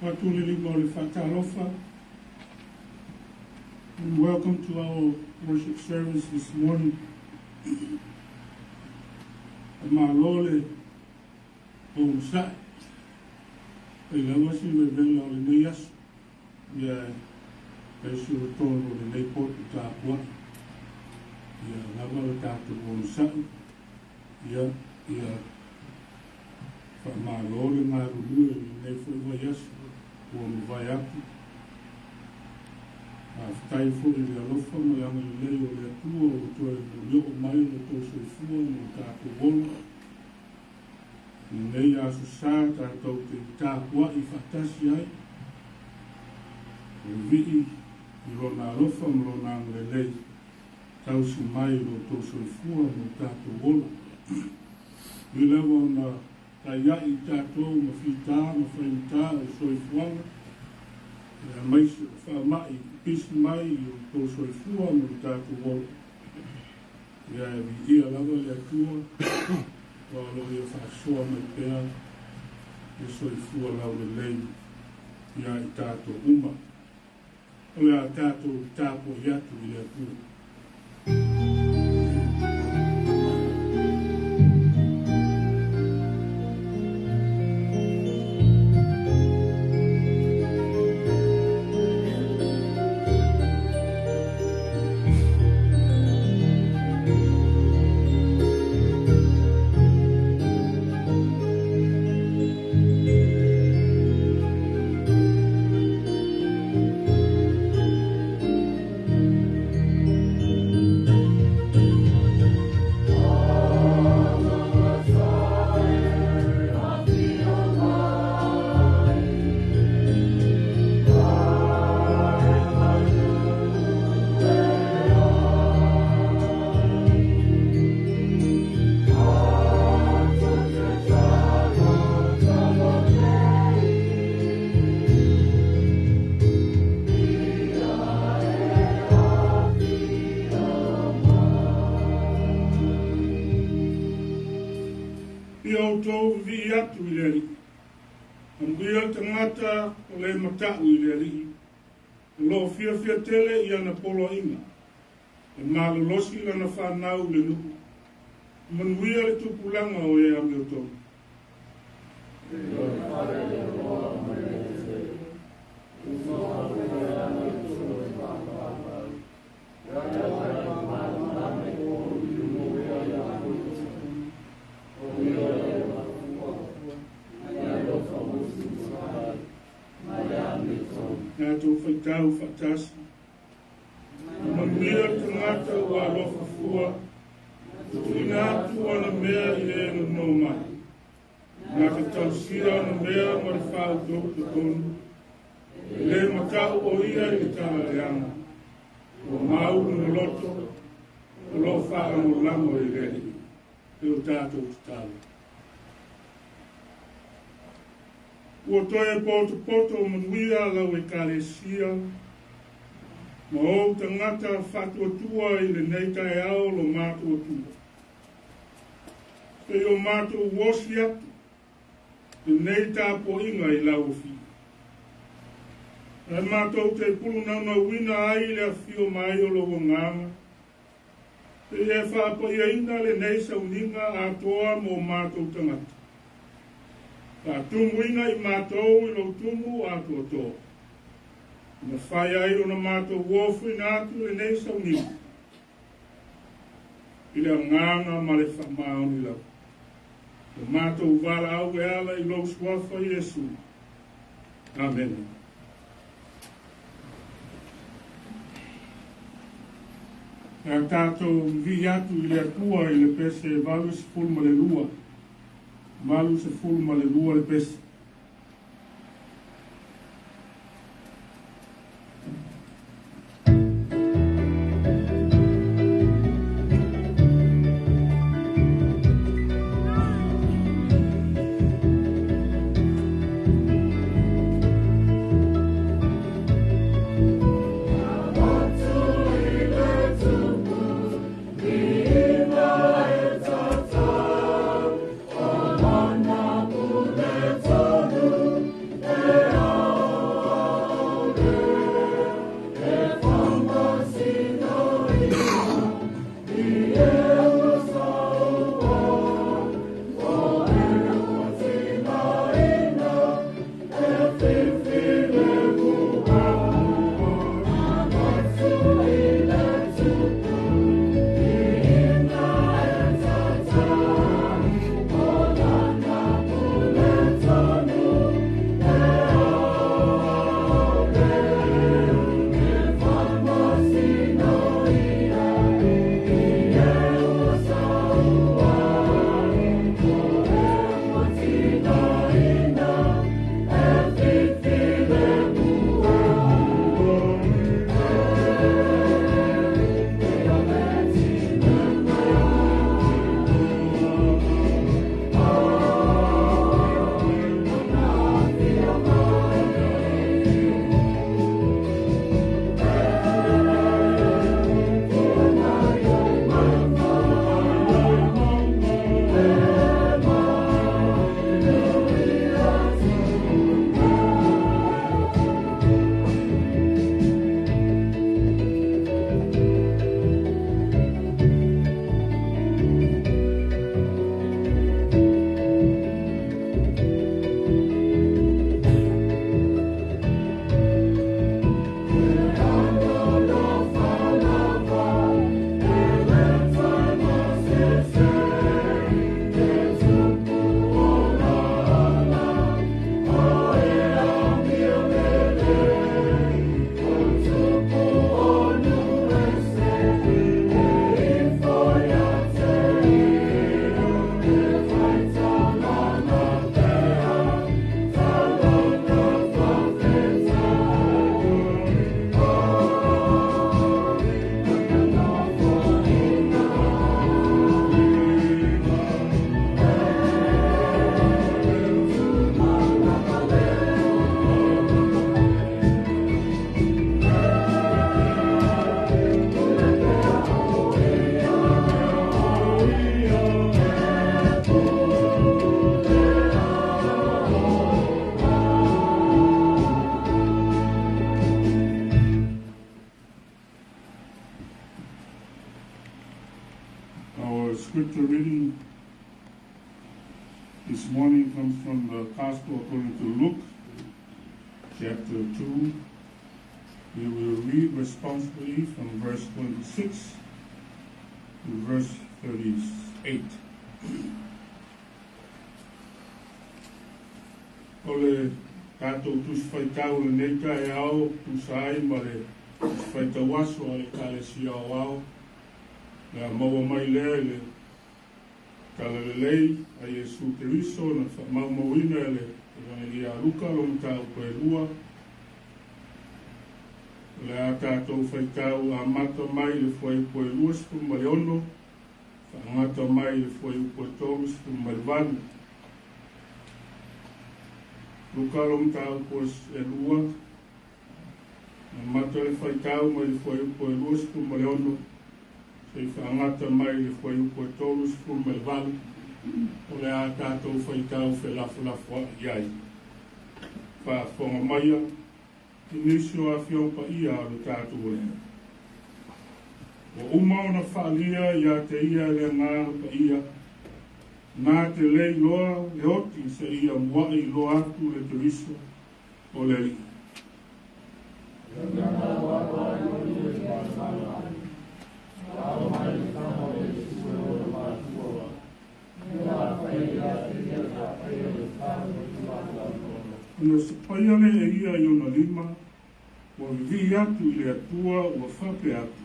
Atu le lima o le faatalofa. And welcome to our worship service this morning. Malo le onosai. E lava si vevela o lenei aso. Ia e si o tonu o lenei potu tapuai. Ia lava le tatou onosai. Ia, ia faamalo le galulue i lenei foi vaiaso ua mavae atu. Faafetai foi i le alofa ma le agalelei o le Atua ua toe mulioo mai lo outou soifua ma lo tatou ola. I lenei aso sa tatou te tapuai faatasi ai, o le vii i Lona alofa ma Lona agalelei tausi mai lo outou soifua ma lo tatou ola. Ui lava ona taiai i tatou ma fita ma faigata o le soifuaga, aemaise o faamai pipisi mai i o outou soifua ma lo tatou ola. Ia e viia lava le Atua, aua o lo o Ia faasoa mai pea le soifua laulelei ia i tatou uma. O le a tatou tapuai atu i le Atua. Ia outou vivii atu i le Alii. Amuia le tagata o le matau i le Alii, o lo o fiafia tele i ana poloaiga, e malolosi lana fanau i le nuu. Manuia le tupulaga o e amiotonu. Tatou faitau faatasi. Manuia le tagata ua alofa fua, tuuina atu ana mea i le nono mai. Na te tausia ana mea ma le faautauta tonu. E le matau o ia i le tala leaga. Ua mau lona loto, o lo o faalagolago i le Alii. E o tatou tatalo. Ua toe potopoto manuia lau Ekalesia ma ou tagata faatuatua i lenei taeao lo matou Atua. Se i o matou osi atu lenei tapuaiga i lau afio. Ae matou te pulunaunauina ai le afio mai o lou Agaga, se i e faapaiaina lenei sauniga atoa mo matou tagata. Faatumuina i matou i lou tumu atoatoa. Mafai ai ona matou ofuina atu lenei sauniga i le agaga ma le faamaoni lava. O matou valaau e ala i lou suafa Iesu. Amene. A tatou vivii atu i le Atua i le pese 82, 82 le pese. scripture reading this morning comes from the Gospel according to Luke, chapter 2. We will read responsibly from verse 26 to verse 38. O le tatou Tusi Faitau i lenei taeao, tusa ai ma le Tusi Faitau Aso a le Ekalesia Aoao, le a maua mai lea i le Talalelei a Iesu Keriso na faamaumauina e le Evagelia a Luka lona mataupu e lua. O le a tatou faitau amata mai i le fuaiupu e 26, faagata mai i le fuaiupu e 38. Luka lona mataupu e lua, amata le faitau mai le fuaiupu e 26, seia faagata mai i le fuaiupu e 38, o le a tatou faitau felafolafoai ai. Faafofoga maia i nisi o Afioga Paia a lo tatou Alii. Ua uma ona faaalia ia te ia e le Agaga Paia, na te le iloa le oti seia mua'i iloa atu le Keriso o le Alii. Ona sapaia lea e ia i ona lima, ua vivii atu i le Atua ua faapea atu.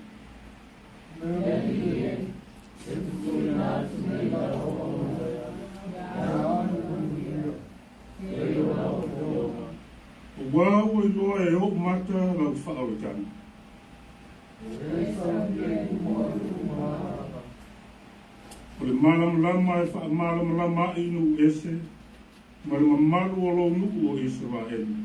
Aua ua iloa e o'u mata lau faaolataga. O le malamalama e faamalamalama a'i i nuu ese ma le mamalu o lou nuu o Isaraelu.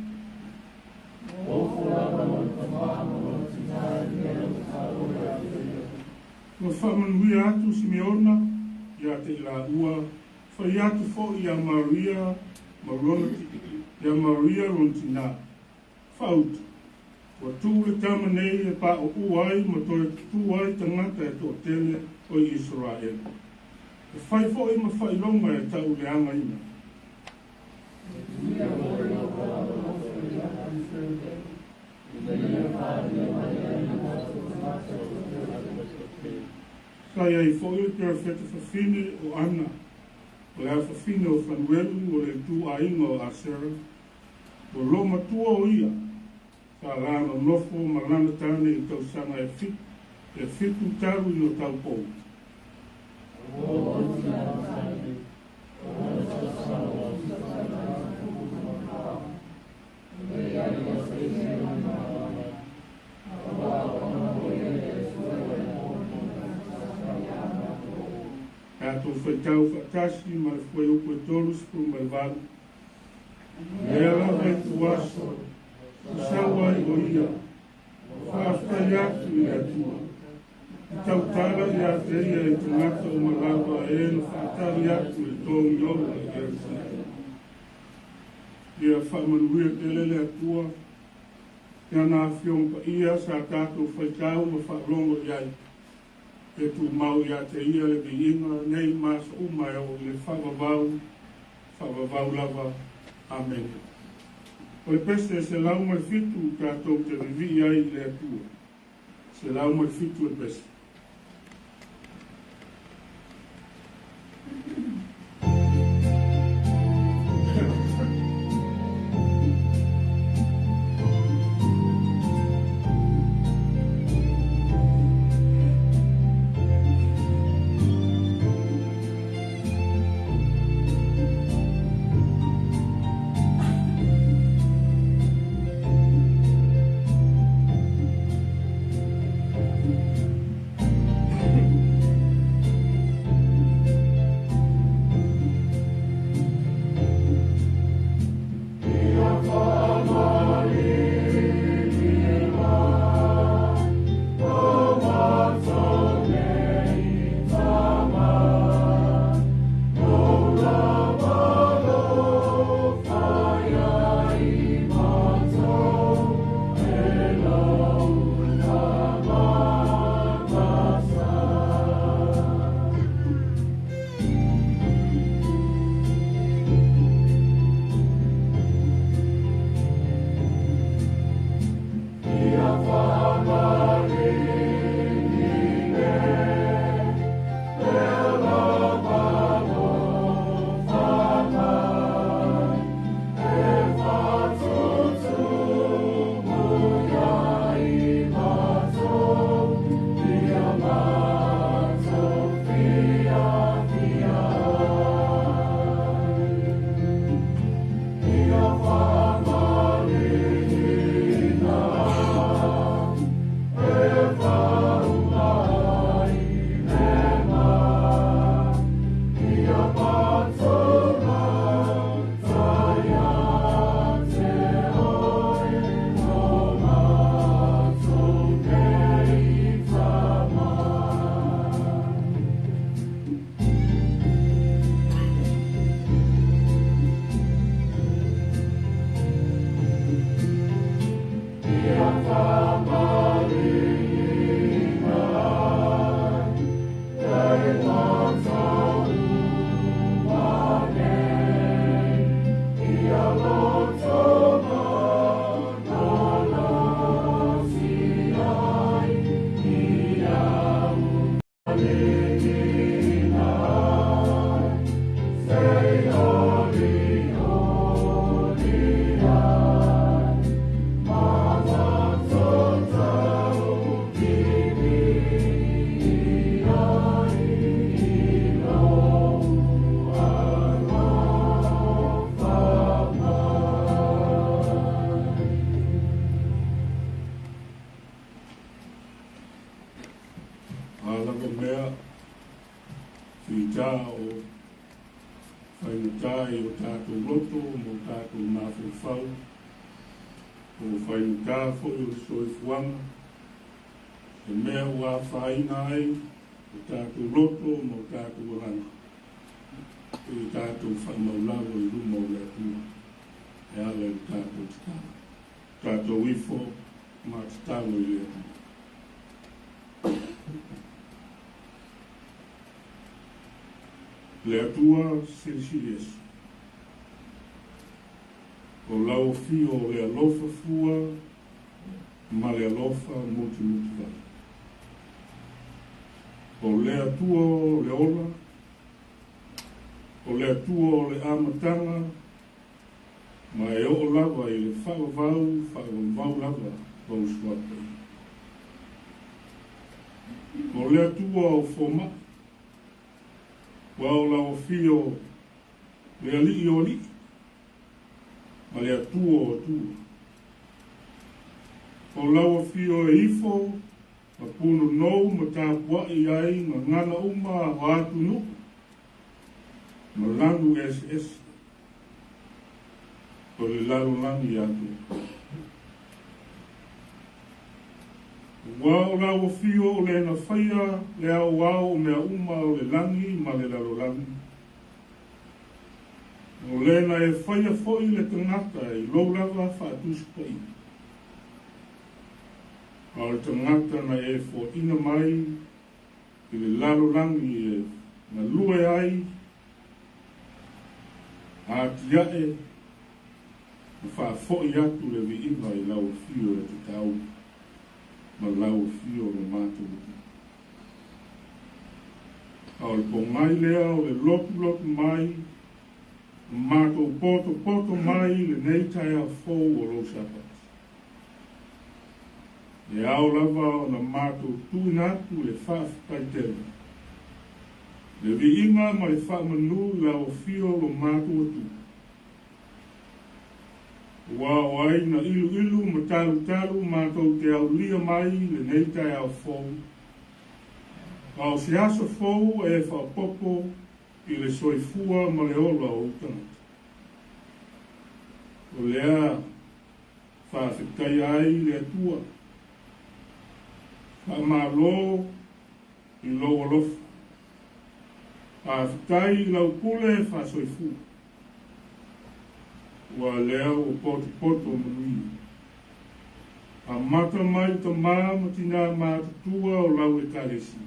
Ua faamanuia atu Simeona ia te i laua, fai atu foi ia Maria ma lona ia Maria lona tinā, Fautu, ua tuu le tama nei e paoʻu ai ma toe tutū ai tagata e toatele o Isaraelu. E fai foi ma faailoga e tauleagaina. Sa i ai foi le perofeta fafine o Ana, o le afafine o Fanuelu o le ituaiga o Asera, ua loomatua o ia, sa la nonofo ma lana tane i tausaga e fitu, e fitu talu ina taupou. Tatou faitau faatasi ma le fuaiupu e 38. Lea lava ituaso, na sau ai o ia, faafetai atu i le Atua. I tautala ia te ia i tagata uma lava e na faatali atu i le togi ola i Ierusalema. Ia faamanuia tele le Atua i ana Afioga Paia sa tatou faitau ma faalogo i ai. E tumau ia te ia le viiga nei ma aso uma e oo i le faavavau, faavavau lava. Amene. O le pese e 107 tatou te vivii ai i le Atua. 107 le pese. ai o tatou loto ma o tatou mafaufau, po o faigata foi o le soifuaga, se mea ua afaina ai o tatou loto ma o tatou agaga, i tatou faamaulalo i luma o le Atua e ala i le tatou tatalo. Tatou ifo ma tatalo i le Atua. Le Atua Silisili Ese, o lau afio o le alofa fua ma le alofa mutimutuvale. O le Atua o le ola, o le Atua o le amataga, ma e oo lava i le faavavau, faavavau lava lou suafa. O le Atua o fomai, ua o lau afio le alii o alii, ma le Atua o atua. O lau afio e ifo, ma punonou ma tapuai ai gagana uma o atunuu, ma lanu eseese, o le lalolagi atoa. Ua o lau afio o le na faia le aoao o mea uma o le lagi ma le lalolagi. O le na e faia foi le tagata i lou lava faatusipaia. A o le tagata na e foaina mai i le lalolagi e galue ai, atiae ma faafoi atu le viiga i lau afio e tatau ma lau afio o le matou Atua. A o le pogai lea o le lotulotu mai, ma matou potopoto mai i lenei taeao fou o lou Sapati. E ao lava ona matou tuuina atu le faafetai tele, le viiga ma le faamanu i lau afio o lo matou Atua. Ua o ai na iluilu ma talutalu matou te aulia mai lenei taeao fou, a o se aso fou e faaopoopo i le soifua ma le ola o ou tagata. O lea faafetaia ai le Atua, faamalo i lou alofa, faafetai i lau pule faasoifua, ua lea ua potopoto manuia. Amata mai tamā ma tinā matutua o lau ekalesia.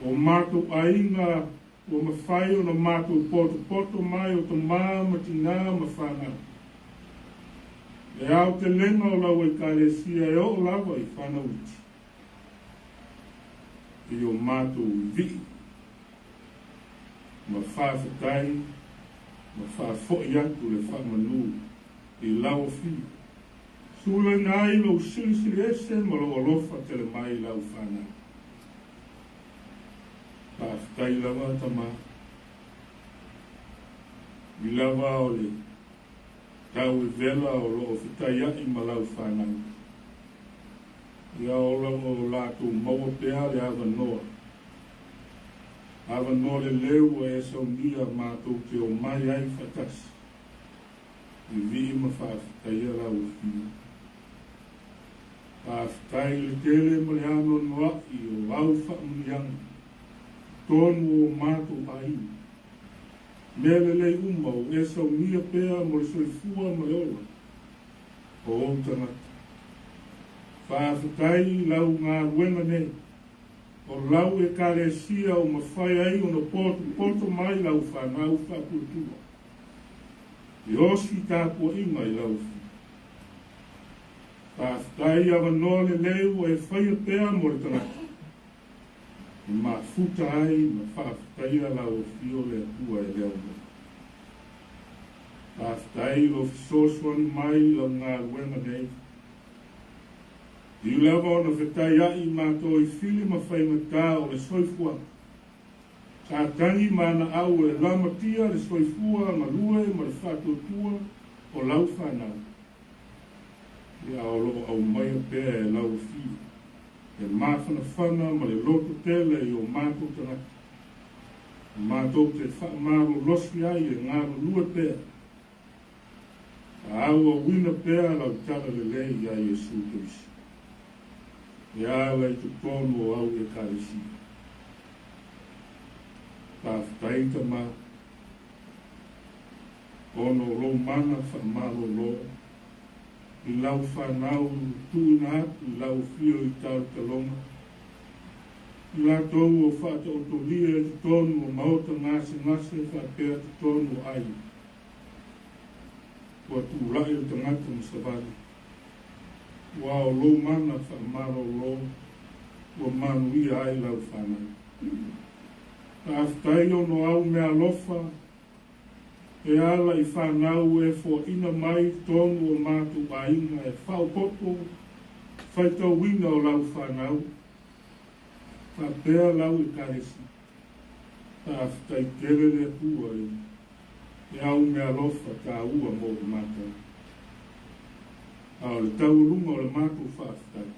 O matou aiga ua mafai ona matou potopoto mai o tamā ma tinā ma fanau. Le aotelega o lau ekalesia e oo lava i fanau iti. I o matou vii ma faafetai ma faafoi atu le faamanu i lau afio. Sulaina ai lou silisili ese ma lou alofa tele mai i lau fanau. Faafetai lava tamā. I lava o le tau e vela o loo fetaiai ma lau fanau. Ia o o latou maua pea le avanoa. Avanoa lelei ua e saunia matou te omai ai faatasi. I vii ma faafetaia lau afio. Faafetai i le tele ma le anoanoai o au faamanuiaga, tonu o matou aiga. Mea lelei uma o e saunia pea mo le soifua ma le ola o ou tagata. Faafetai i lau galuega nei, o lau ekalesia ua mafai ai ona potopoto mai lau fanau faatuatua. E osi tapuaiga i lau afio. Faafetai avanoa lelei ua e faia pea mo le tagata. E mafuta ai ma faafetaia lau afio le Atua e leo mai. Faafetai i lou fesoasoani mai i lau galuega nei. I lava ona fetaiai matou i fili ma faigata o le soifuaga. Sa tagi ma ana au e lamatia le soifua galue ma le faatuatua o lau fanau. Ia o loo aumaia pea e lau afio, le mafanafana ma le loto tele i o matou tagata. Matou te faamalolosi ai e galulue pea, faaauauina pea lau talalelei iā Iesu Keriso, e ala i totonu o au Ekalesia. Faafetai Tama, ona o lou mana faamalolo i lau fanau tuuina atu i lau afio i talotaloga, i latou o faataotolia i totonu o maota gasegase faapea totonu o aiga. Ua tulai le tagata ma savali, ua o lou mana faamalolo ua manuia ai lau fanau. Faafetai ona o au meaalofa e ala i fanau e foaina mai i totonu o matou aiga e faaopoopo faitauina o lau fanau faapea lau Ekalesia. Faafetai tele le Atua i le au meaalofa taua mo i matou. A o le taualuga o le matou faafetai,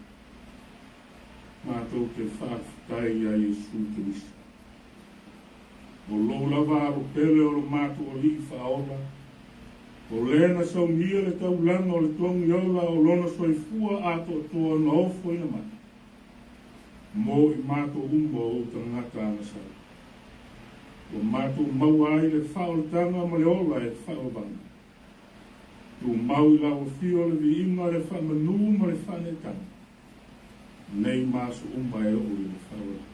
matou te faafetai iā Iesu Keriso. O lou lava alo pele o lo matou Alii Faaola, o lē na saunia le taulaga o le togi ola o Lona soifua atoatoa na ofoina mai mo i matou uma o ou tagata agasala. Ua matou maua ai le faaolataga ma le ola e faavavau. Tumau i lau afio le viiga, le faamanū ma le faaneetaga, nei ma aso uma e oo i le faavavau.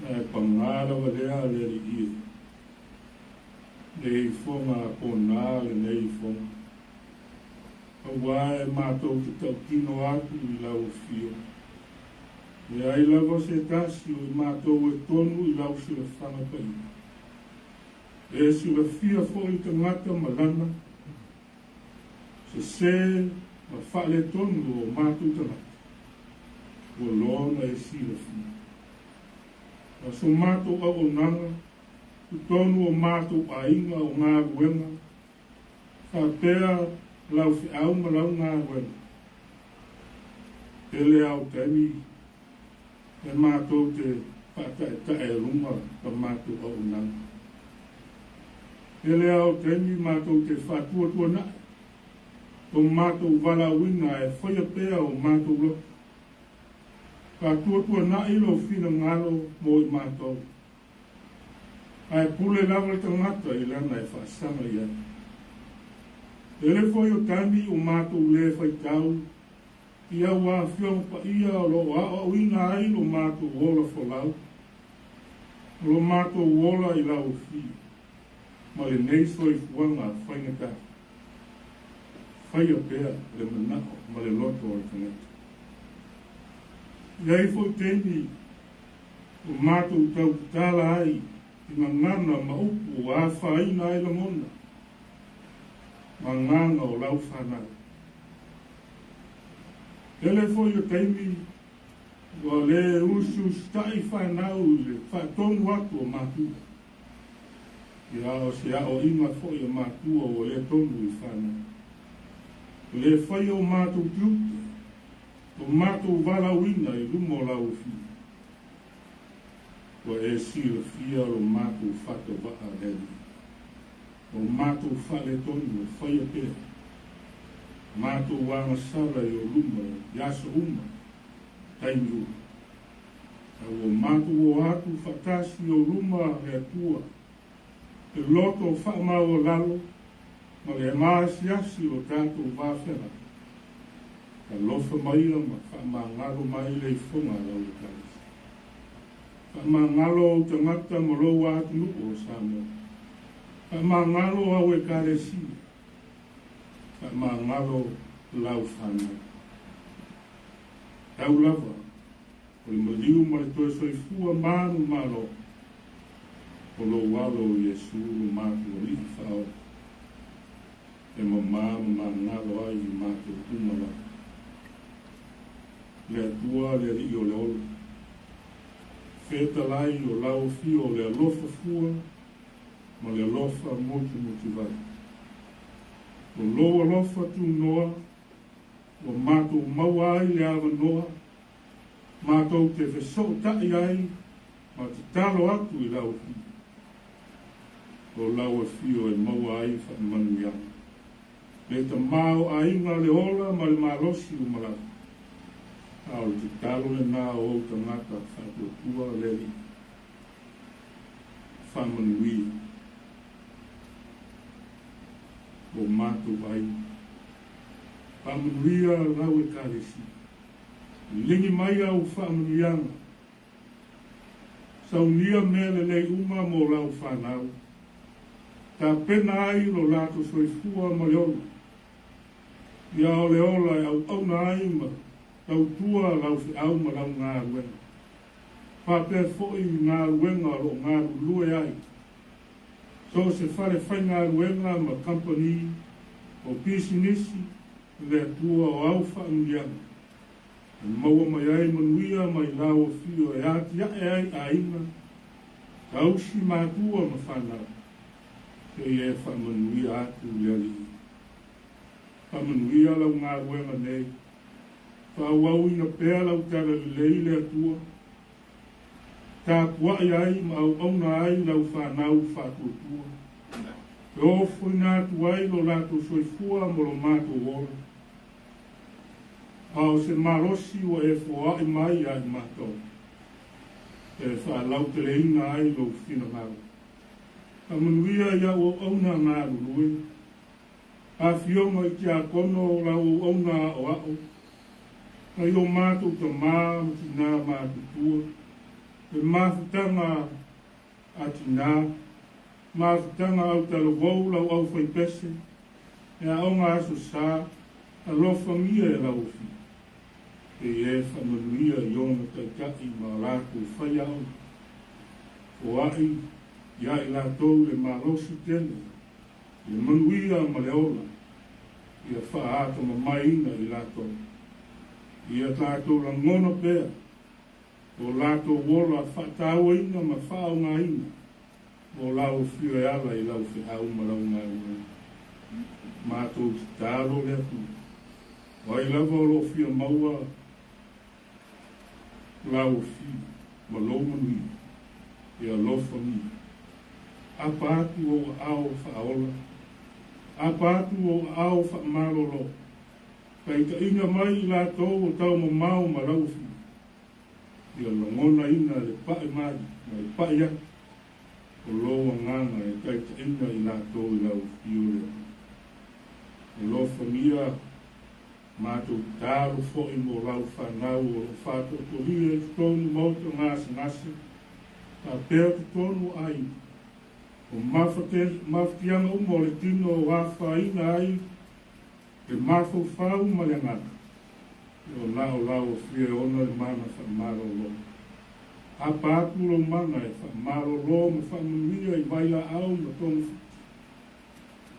Ae pagā lava lea le Alii e, le ifoga a pona lenei ifoga. Aua e matou te tautino atu i lau afio, leai lava se tasi o i matou e tonu i lau silafaga paia. E silafia foi le tagata ma lana sesē ma faaletonu o matou tagata, ua loa ona e silafia. A so matou auaunaga, totonu o matou aiga o galuega, Faapea lau feau ma lau galuega, tele ao taimi e matou te faataetae luga la matou auaunaga. Tele ao taimi matou te faatuatuanai o matou valaauina e faia pea o matou loto. Faatuatuanai lou finagalo mo i matou. Ae pule lava le tagata i lana e faasaga i ai. Tele foi o taimi ua matou lē faitau i au afioga paia o lo o aoaoina ai lo matou ola folau, o lo matou ola i lau afio, ma lenei soifuaga faigata. Faia pea le manao ma le loto o le tagata. I ai foi taimi Ua matou tau tatala ai i gagana ma upu ua afaina ai lagona ma agaga o lau fanau. Tele foi o taimi ua le usiusitai fanau i le faatonu atu o matua. Ia o se aoaiga foi a matua ua le tonu i fanau. Ua le faia o matou tiute O matou valaauina i luma o lau afio, ua e silafia lo matou fatavaa le Alii. O matou faaletonu e faia pea, matou agasala i o luma i aso uma, taimi uma. A ua matou o atu faatasi i o luma le Atua, le loto faamaualalo ma le maasiasi o tatou va feagai. Alofa maia ma faamagalo mai le ifoga a lau Ekalesia. Faamagalo ou tagata ma lou atunuu o Samoa. Faamagalo au Ekalesia. Faamagalo lau fanau. Tau lava o le maliu ma le toe soifua manumalo o lou Alo o Iesu lo matou Alii Faaola, e mamā ma magalo ai i matou uma lava. Le Atua le Alii o le ola, fetalai o lau afio o le alofa fua ma le alofa motumotu vale. O lou alofa tunoa ua matou maua ai le avanoa matou te fesootai ai Ma tatalo atu i lau afio, o lau afio e maua ai faamanuiaga. Le tamaoaiga, le ola ma le malosi uma lava. A o le tatalo lena o ou tagata faatuatua le Alii. Faamanuia o matou aiga. Faamanuia lau Ekalesia. Liligi mai au faamanuiaga. Saunia mea lelei uma mo lau fanau. Tapena ai lo latou soifua ma le ola. Ia o le ola e auauna ai ma tautua lau feau ma lau galuega. Faapea foi i galuega o lo o galulue ai. So o se fale faigaluega ma kamupani o pisinisi le Atua o au faamanuiaga e maua mai ai manuia mai lau afio e atiae ai aiga, tausi matua ma fanau, seia e faamanuia atu le Alii. Faamanuia lau galuega nei, faaauauina pea lau talalelei le Atua, tapuai ai ma auauna ai lau fanau faatuatua, e ofoina atu ai lo latou soifua mo lo matou ola. A o se malosi ua e foai mai ia i matou, e faalauteleina ai lou finagalo. Faamanuia i au auauna galulue, afioga i tiakono o lau auauna aoao, nai o matou tamā ma tinā matutua, le mafutaga a tinā, mafutaga autalavou lau aufaipese, e aoga aso sa, alofagia e lau afio. Pei e faamanuia i ona taitai ma latou faiaoga. Foai ia i latou le malosi tele, le manuia ma le ola, ia faatamamaiina i latou. Ia tatou lagona pea o latou ola faatauaina ma faaaogaina mo lau afio e ala i lau feau ma lau galuega. Matou tatalo le Atua, o ai lava o lo o fia maua lau afio ma lou manuia, ia alofagia. Apa atu ou aao faaola, apa atu ou aao faamalolo, taitaiga mai i latou o taumamao ma lau afio, ia lagonaina le pa'i mai ma le pa'i atu o lou agaga e taitaiga i latou i lau afio le Atua. Alofagia matou tatalo foi mo lau fanau o lo o faatoatolia i totonu maota gasegase faapea totonu o aiga. O mafatiaga uma o le tino o afaina ai le mafaufau ma le agaga, o na o lau afio e ona le mana faamalolo. Apa atu lou mana e faamalolo ma faamanuia i vailaau ma togafiti.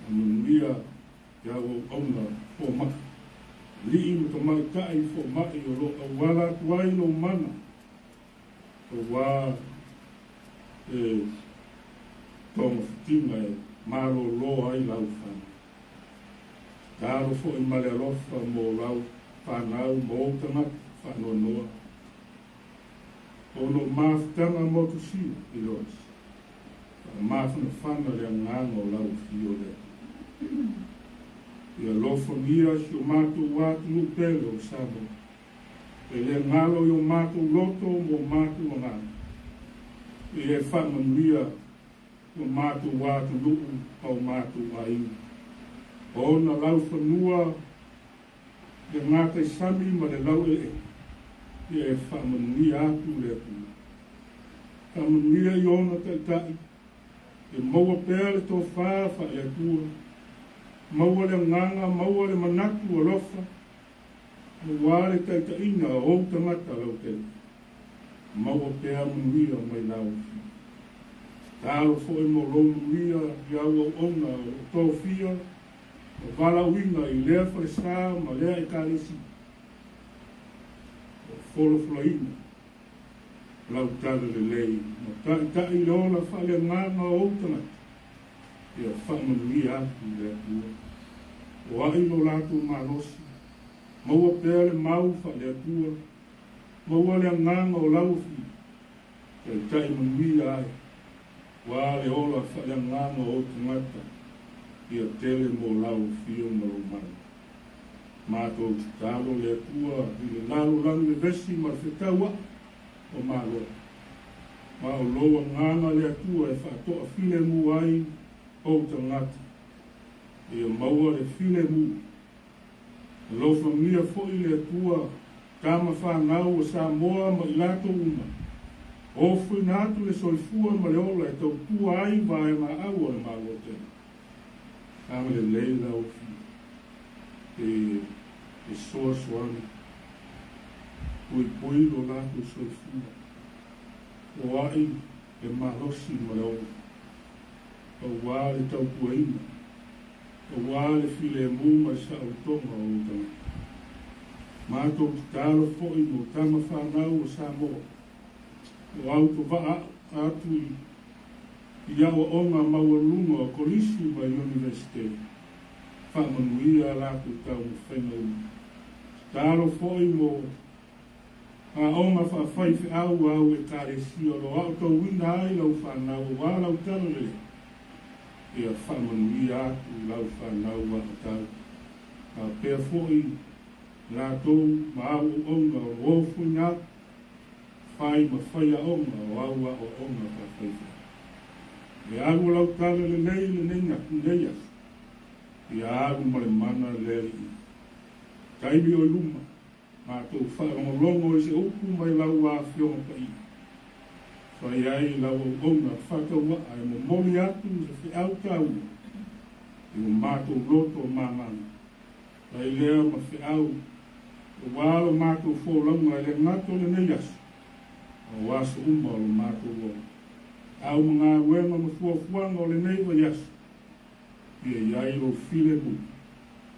Faamanuia i au auauna fomai, alii ma tamaitai fomai o lo o auala atu ai lou mana, auā e togafitiga e malolo ai lau fanau. Tatalo foi ma le alofa mo lau fanau ma ou tagata faanoanoa, ona o mafutaga motusia i Lois. Faamafanafana le agaga o lau afio le Atua. Ia alofagia si o matou atunuu pele o Samoa. E le galo i o matou loto ma o matou agaga. Ia e faamanuia o matou atunuu ma o matou aiga. O ona laufanua le gataisami ma le laueleele, ia e faamanuia atu le Atua. Faamanuia i ona taitai, e maua pea le tofā faale-Atua, maua le agaga, maua le manatu alofa, auā le taitaiga o ou tagata lautele. Maua pea manuia mai lau afio. Tatalo foi mo lou manuia i au auauna o lo o tofia ma valaauina i lea falesa ma lea Ekalesia. O folafolaina lau talalelei ma taitai i le ola faaleagaga o ou tagata, ia faamanuia atu le Atua. O ai lo latou malosi, maua pea le mau faale-Atua, maua le agaga o lau afio. Taitai manuia ai, aua le ola faaleagaga o ou tagata, ia tele mo lau afio ma lou mana. Matou tatalo le Atua i le lalolagi vevesi ma le fetaua'i o Malo. Ma o lou agaga le Atua e faatoafilemu ai ou tagata, ia maua le filemu. Alofagia foi le Atua tama fanau a Samoa ma i latou uma, ofoina atu le soifua ma le ola e tautua ai vaegaau o le Malo tele. Agalelei lau Afioga e fesoasoani, puipui lo latou soifua, foai le malosi ma le ola, aua le tautuaina, aua le filemu ma le saolotoga o ou tagata. Matou tatalo foi mo tama fanau o Samoa, o autovaa atu i aoaoga maualuluga o kolisi ma Iunivesite, faamanuia a latou taumafaiga uma. Tatalo foi mo aoga faafaifeau a au Ekalesia o lo o aotauina ai lau fanau aua lau talalelei, ia faamanuia atu i lau fanau aotau. Faapea foi latou ma au auauna o lo o ofoina atu, fai ma faiaoga o au aoaoga faafaifeau. E alu o lau talalelei lenei aso, ia alu ma le mana le Alii. Taimi o i luma, matou faalogologo i se upu mai lau Afioga Paia. Fai ai lau auauna faatauaa e momoli atu se feau taua i o matou loto ma agaga. Fai lea ma feau aua lo matou folauga e le gata o lenei aso, a o aso uma o lo matou ola. Au ma galuega ma fuafuaga o lenei vaiaso, ia i ai lou filemu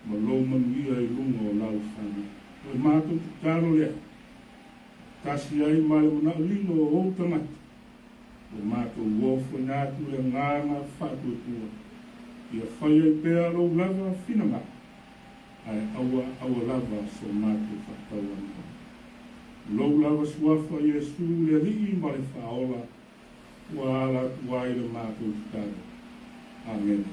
ma lou manuia i luga o lau fanau. O le matou tatalo lea, tasi ai ma le manaolilo o ou tagata, ua matou ofoina atu le agaga faatuatua, ia fai ai pea lou lava finagalo, ae aua aua lava so matou faatauagalo. Lou lava suafa Iesu le Alii ma le Faaola, ua ala atu ai le matou tatalo. Amene.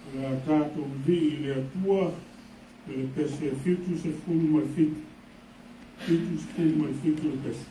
O le a tatou vivii i le Atua i le pese 77. 77 le pese.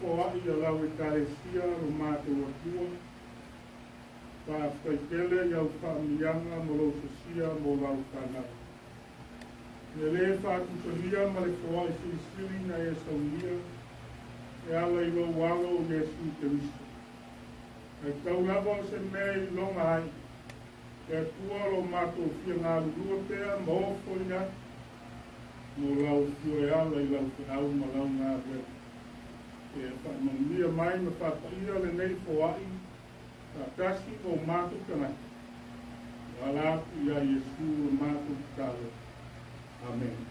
foai a lau Ekalesia lo matou Atua. Faafetai tele i au faamanuiaga ma lou sosia mo lau fanau. I le lē faatusalia ma le foai silisili na e saunia e ala i lou Alo o Iesu Keriso. Ae tau lava o se mea e iloga ai le Atua lo matou fia galulue pea ma ofoina atu mo lau afio e ala i lau feau ma lau galuega. Ia faamanuia mai ma faapaia lenei foai faatasi ma o matou tagata. Ua ala atu iā Iesu lo matou tatalo. Amene.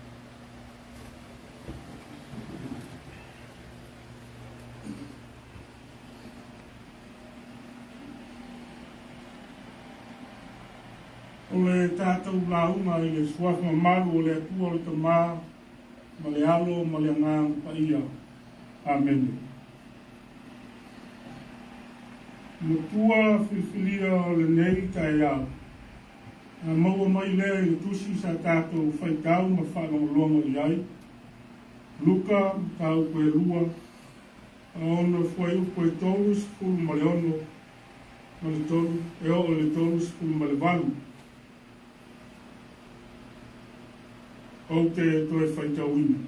O le tatou lauga i le Suafa mamalu o le Atua o le Tama ma le Alo ma le Agaga Paia. Amene. Matua filifilia o lenei taeao, a maua mai lea i le tusi sa tatou faitau ma faalogologo i ai, Luka, mataupu e 2, a ona fuaiupu e 36 ma le 3 e oo i le 38. Ou te toe faitauina.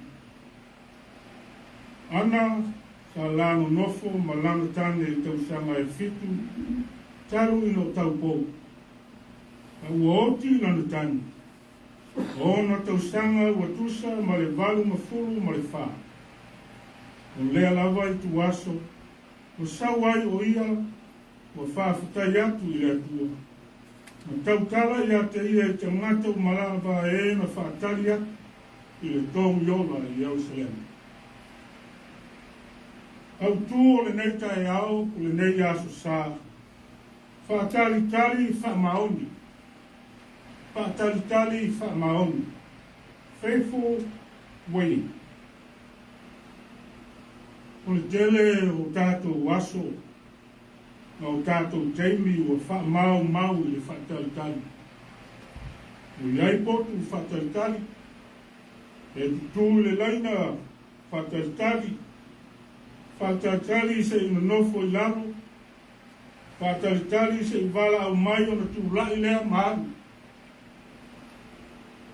Ana sa la nonofo ma lana tane i tausaga e 7 talu ina o taupou, a ua oti lana tane. O ona tausaga ua tusa ma le 84. O lea lava ituaso ua sau ai o ia ua faafetai atu i le Atua, ma tautala ia te ia i tagata uma lava e na faatali atu i le togi ola i Ierusalema. Autu o lenei taeao o lenei aso sa, faatalitali faamaoni, faatalitali faamaoni, faithful waiting. O le tele o tatou aso ma o tatou taimi ua faamaumau i le faatalitali. Ua i ai potu faatalitali, e tutū i le laina faatalitali, faatalitali se i nonofo i lalo, faatalitali se i valaau mai ona tulai lea ma alu.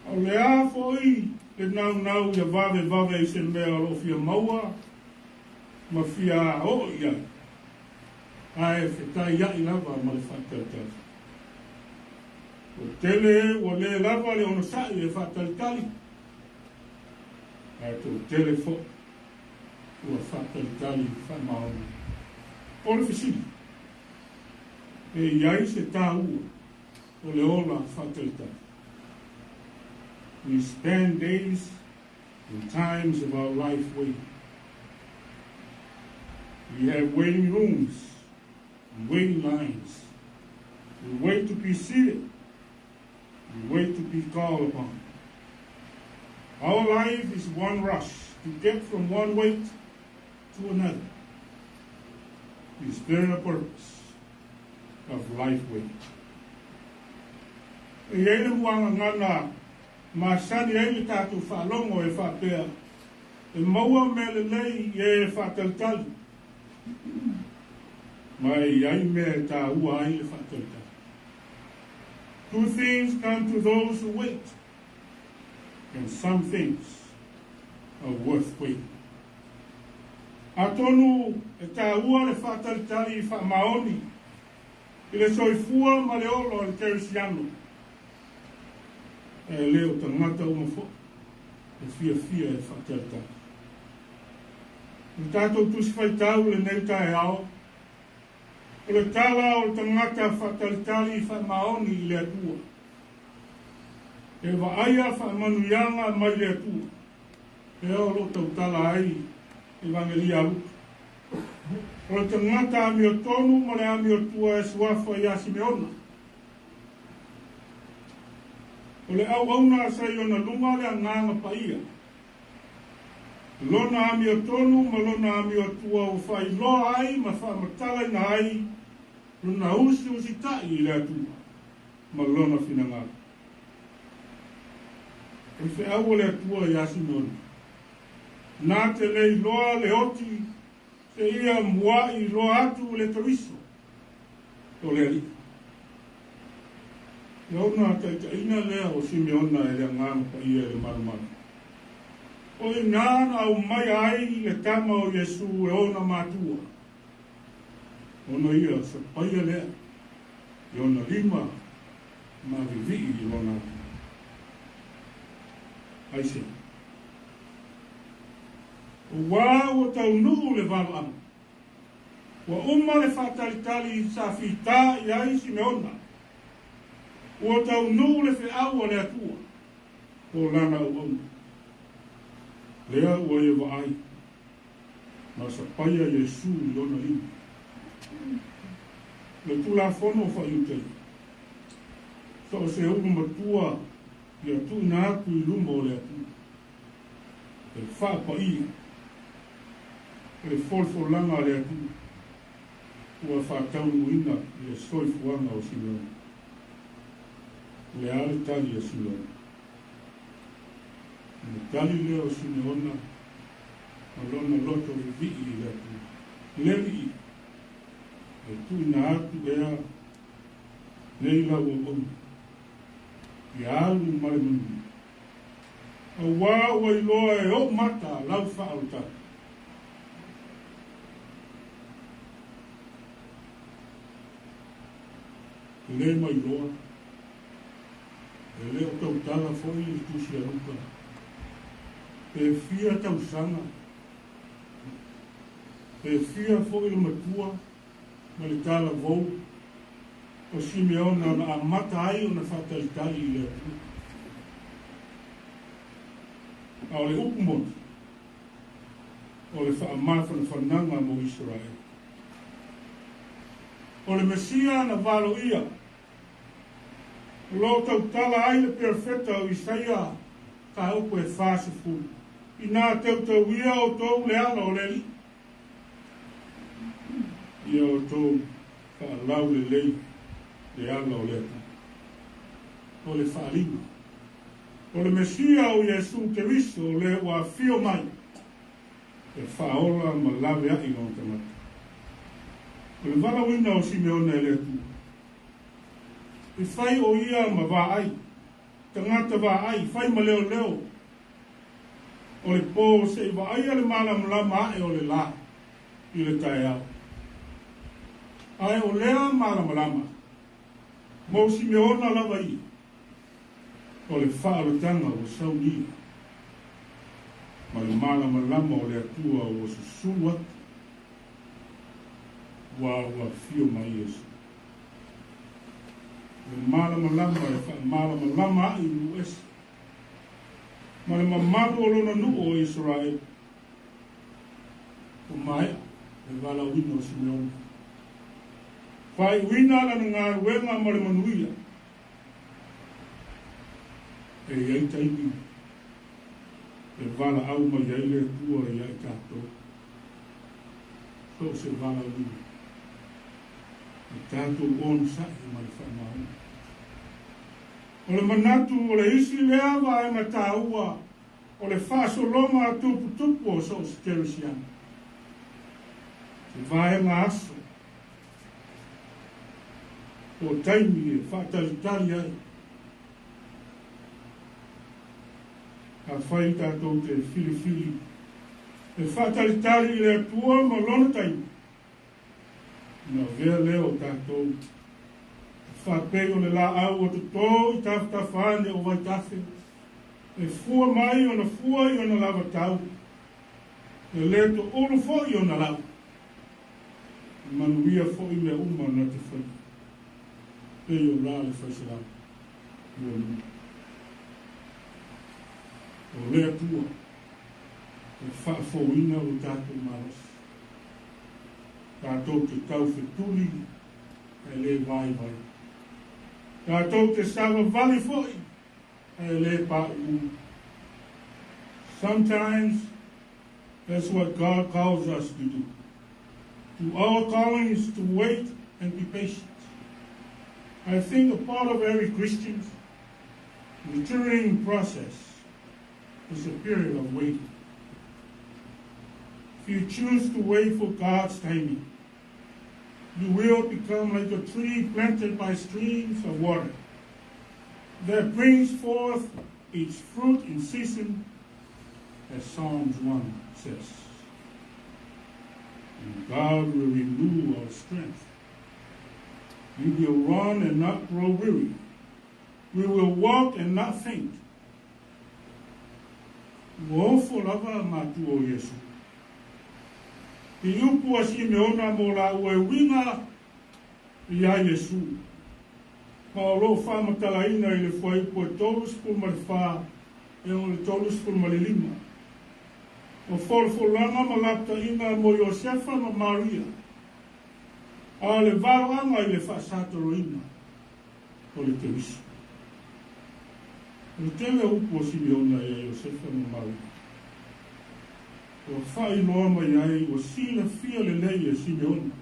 A o le a foi le naunau ia vavevave i se mea o lo o fia maua ma fia oo i ai, ae fetaiai lava ma le faatalitali. Ua tele ua le lava le onosai e faatalitali, ae toatele foi ua faatalitali faamaoni. O le fesili, pe i ai se taua o le ola faatalitali? We spend days and times of our life waiting. We have waiting rooms and waiting lines. We wait to be seated. We wait to be called upon. Our life is one rush to get from one wait to another. Is there a purpose of life waiting? E i ai le muagagana masani ai le tatou faalogo e faapea, e maua mea lelei i e faatalitali, ma e i ai mea e taua ai le faatalitali. Two things come to those who wait, and some things are worth waiting. Atonu e taua le faatalitali faamaoni i le soifua ma le ola o le kerisiano, ae le o tagata uma foi e fiafia e faatalitali. O le tatou tusi faitau lenei taeao, o le tala o le tagata faatalitali faamaoni i le Atua. E vaaia faamanuiaga mai le Atua, e o lo o tautala ai Evangelia a Luka. O le tagata amiotonu ma le amiotua e suafa iā Simeona. O le auauna sa i ona luga le Agaga Paia. Lona amiotonu ma lona amiotua ua faailoa ai ma faamatalaina ai lona usiusitai i le Atua ma lona finagalo. O le feau o le Atua iā Simeona, na te le iloa le oti Seia mua'i iloa atu le Keriso o le Alii. Ia ona taitaiina lea o Simeona e le Agaga Paia i le malumalu. O i ina na aumaia ai le tama o Iesu e ona matua, ona ia sapaia lea i ona lima mavivii i lona ata. Aisea? Aua ua taunuu le valoaga. Ua uma le faatalitali sa fita i ai Simeona. Ua taunuu le feau a le Atua o lana auauna. Lea ua ia vaai ma sapaia Iesu i ona lima. Le Tulafono Faaiutaia. So o se ulu matua ia tuuina atu i luma o le Atua. E faapaia le folafolaga a le Atua ua faataunuuina i le soifuaga o Simeona. O le a le tali a Simeona? O le tali lea o Simeona ma lona loto vivii i le Atua. Le Alii, e tuuina atu ea nei lau auauna ia alu ma le manuia. Aua ua iloa e ou mata lau faaolotala. E le mailoa, e le o tautala foi le Tusi a Luka, pe fia tausaga, pe fia foi le matua ma le talavou o Simeona na amata ai ona faatalitali i le Atua. A o le upu moni, o le faamafanafanaga mo Isaraele. O le Mesia na valoia, o lo o tautala ai le perofeta o Isaia ka upu e 40, Inā teuteuia outou le ala o le Alii, Ia outou faalaulelei le ala o le Atua. O le faaaliga, o le Mesia o Iesu Keriso le ua afio mai e faaola ma laveai lona tagata. O le valaauina o Simeona e le Atua, e fai o ia ma vaai, tagata vaai, fai ma leoleo, O le pō se i vaaia le malamalama aʻe o le lā i le taeao. Ae o lea malamalama, mo Simeona lava ia, o le faaolataga ua saunia, ma le malamalama o le Atua ua susulu atu, ua ua afio mai Iesu. O le malamalama e faamalamalama aʻe i nuu ese, ma le mamalu o lona nuu o Isaraelu. Ua maea le valaauina o Simeona. Faaiuina lana galuega ma le manuia. E i ai taimi e valaau mai ai le Atua ia i tatou. So o se valaauina. E tatou onosai ma le faamaoni. O le manatu o le isi lea vaega taua o le faasologa tuputupu o so o se kerisiano. Se vaega aso po o taimi e faatalitali ai. Afai tatou te filifili e faatalitali i le Atua ma Lona taimi, Ona avea lea o tatou e faapei o le laau o totō i tafatafa ane o Vaitafe, e fua mai ona fua i ona lava tau, e le toulu foi ona lau. E manuia foi mea uma na te faia, pei o la le Faiselau 2. O le Atua e faafouina lo tatou malosi. Tatou te taufetuli ae le vaivai. Tatou te savavali foi ae le pauu. Sometimes that's what God calls us to do. To our calling is to wait and be patient. I think a part of every Christian's maturing process is a period of waiting. If you choose to wait for God's timing, you will become like a tree planted by streams of water that brings forth its fruit in season, as Psalms 1 says. And God will renew our strength. We will run and not grow weary. We will walk and not faint. Ua ofo lava matua o Iesu. I upu a Simeona mo lāua e uiga iā Iesu, ma o lo o faamatalaina i le fuaiupu e 34 e oo i le 35. O folafolaga ma lapataiga mo Iosefa ma Maria, a o le valoaga i le faasatoloina o le Keriso. O le tele o upu a Simeona iā Iosefa ma Maria, ua faailoa mai ai ua silafia lelei e Simeona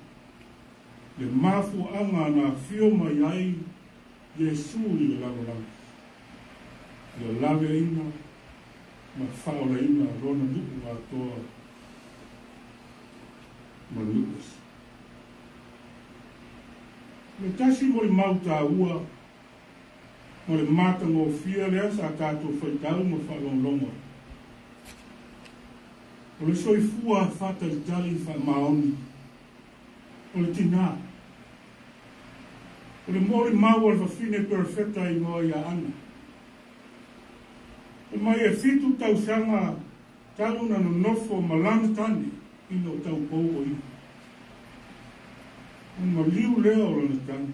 le mafuaaga na afio mai ai Iesu i le lalolagi, ia laveaina ma faaolaina lona nuu atoa ma le nuu ese. O le tasi molimau taua mo le matagofie lea sa tatou faitau ma faalogologo ai, o le soifua faatalitali faamaoni o le tinā. O le molimau a le fafine perofeta e igoa ia Ana. Fai mai e 7 tausaga talu na nonofo ma lana tane ina o taupou o ia. Ona maliu lea o lana tane.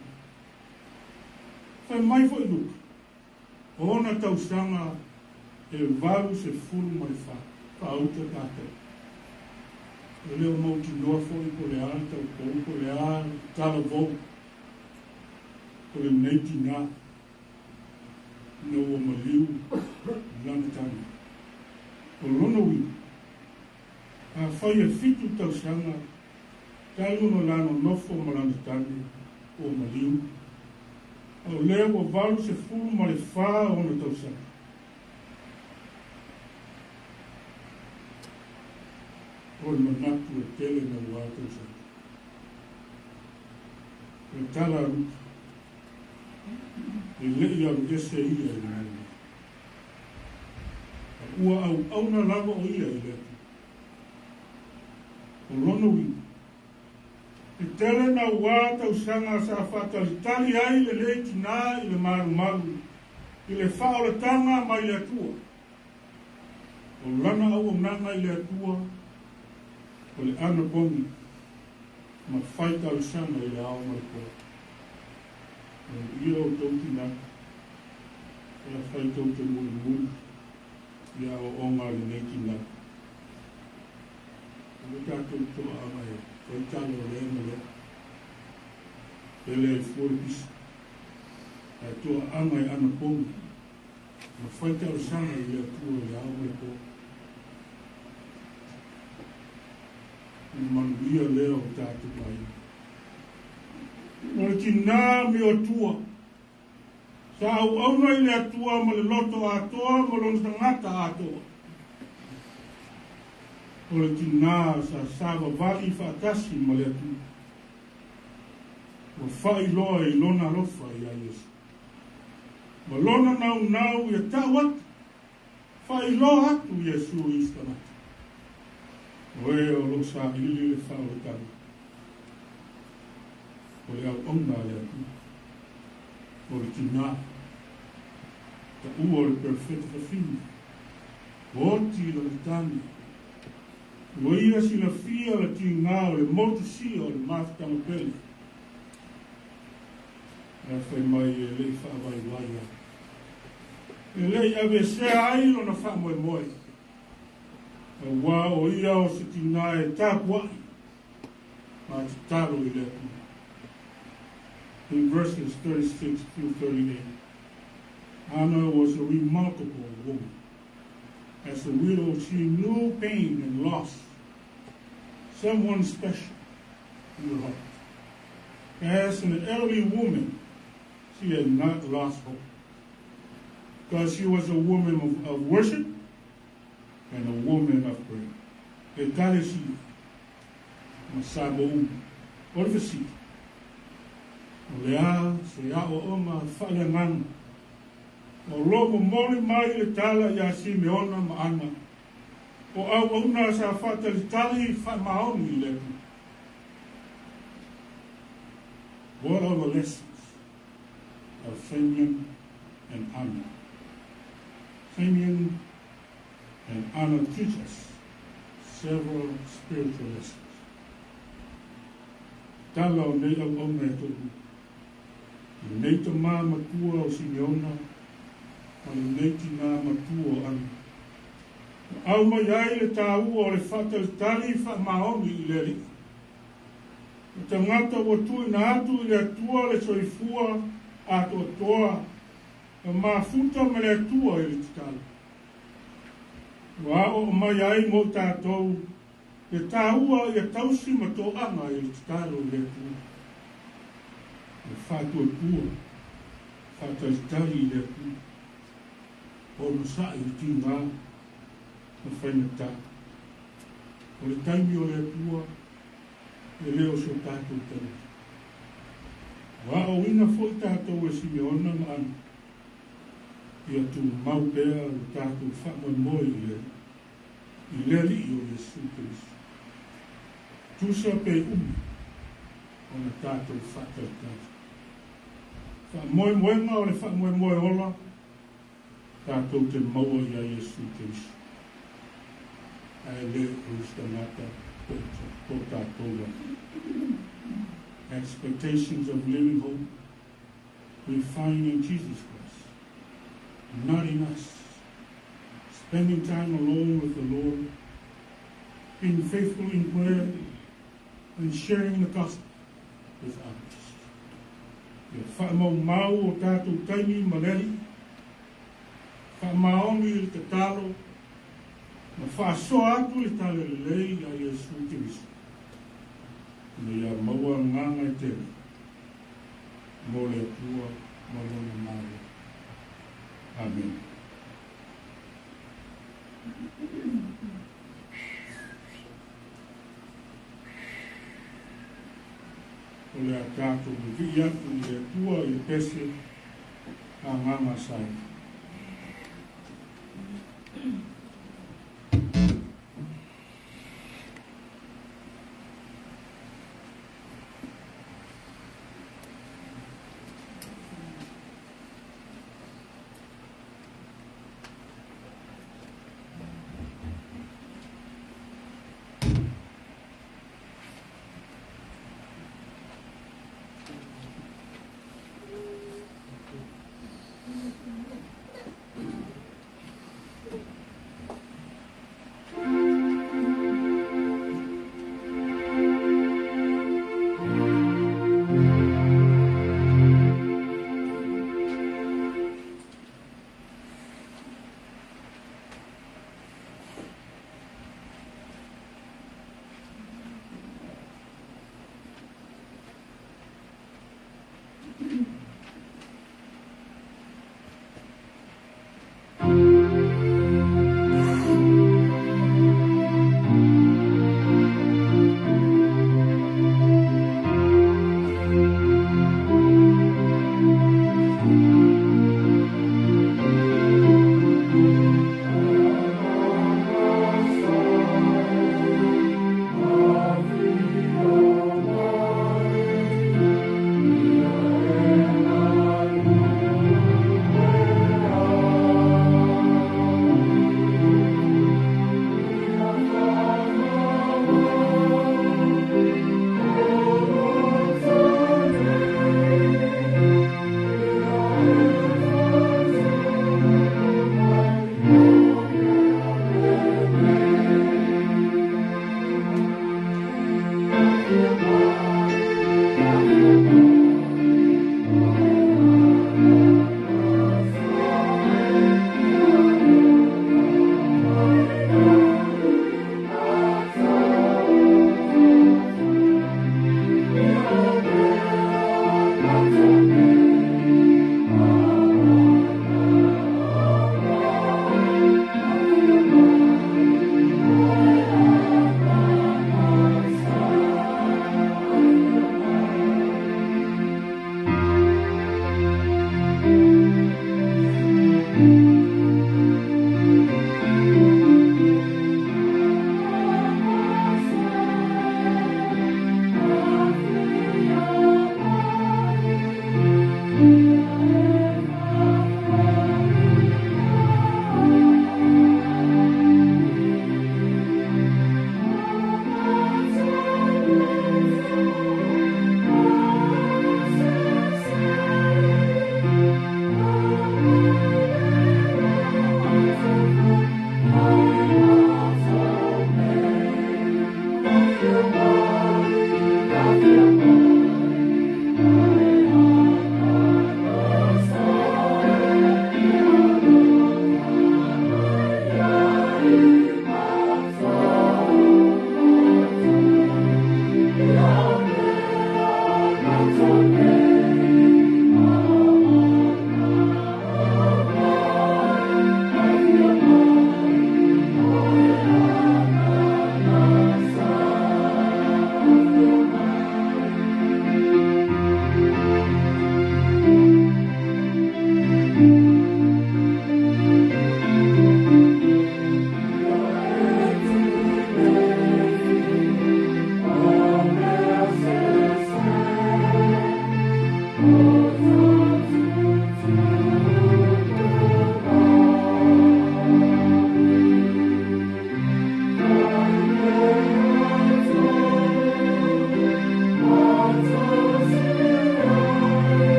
Fai mai foi Luka, o ona tausaga e 84, faauta tatou. E le o mautinoa foi po o le a le taupou, po o le a le talavou o lenei tinā ina ua maliu lana tane. O lona uiga, afai e 7 tausaga talu ona la nonofo ma lana tane ua maliu, a o lea ua 84 ona tausaga. O le manatu e tele nauā tausaga. O le tala a Luka, e le i alu ese ia i le lalolagi. A ua auauna lava o ia i le Atua. O lona uiga, e tele nauā tausaga sa faatalitali ai lenei tinā i le malumalu i le faaolataga mai le Atua. O lana auaunaga i le Atua o le anapogi ma fai talosaga i le ao ma le po. Manuia outou tinā, pe afai tou te mulimuli i aoaoga a lenei tinā. Aua tatou toaaga e fai tala o lea ma lea, pele ai fua le pisa, ae toaaga e anapogi ma fai talosaga i le Atua i le ao ma le po. Ona manuia lea o tatou aiga. O le tinā miotua, sa auauna i le Atua ma le loto atoa ma lona tagata atoa. O le tinā sa savavali faatasi ma le Atua. Ua faailoa i lona alofa iā Iesu. Ma lona naunau ia tau atu, faailoa atu Iesu i isi tagata. O e o lo o saili le faaolataga, o le auauna a le Atua, o le tinā, taua o le perofeta fafine, ua oti i lana tane, ua ia silafia le tigā o le motusia o le mafutaga pele, ae fai mai e le i faavaivaia ai. E le i aveesea ai lona faamoemoe, auā o ia o se tinā e tapuai ma tatalo i le Atua. In verses 36 through 38, Anna was a remarkable woman. As a widow, she knew pain and loss, someone special in her heart. As an elderly woman, she had not lost hope, because she was a woman of worship and a woman of prayer. Ekalesia ma Samoa uma. O le fesili, o le a se aoaoga faaleagaga o lo o momoli mai le tala iā Simeona ma Ana, o auauna sa faatalitali faamaoni i le Atua? What are the lessons of Simeon and Anna? Simeon and Anna teach us several spiritual lessons. Tala o nei auauna e toalua, lenei tamā matua o Simeona ma lenei tinā matua o Ana, na aumai ai le tāua o le faatalitali faamaoni i le Alii. O tagata ua tuuina atu i le Atua le soifua atoatoa ma mafuta ma le Atua i le tatalo. Ua aoao mai ai mo tatou le tāua ia tausi ma toaga i le tatalo i le Atua. Le faatuatua, faatalitali i le Atua, onosai i tigā ma faigata. O le taimi o le Atua, e le o so tatou taimi. Ua aoaoina foi tatou e Simeona ma Ana, ia tumau pea lo tatou faamoemoe i le i le Alii o Iesu Keriso. Tusa pe umi ona tatou faatalitali. Faamoemoega o le faamoemoe ola tatou te maua iā Iesu Keriso, ae le o isi tagata po o tatou lava. Expectations of living hope we find in Jesus Christ, not in us. Spending time alone with the Lord, being faithful in prayer, and sharing the gospel with others. Ia faamaumau o tatou taimi ma le Alii, faamaoni i le tatalo, ma faasoa atu le tala lelei a Iesu Keriso, ina ia maua agaga e tele mo le Atua ma Lona Malo. Amene. O le a tatou vivii atu i le Atua i le pese agaga saili.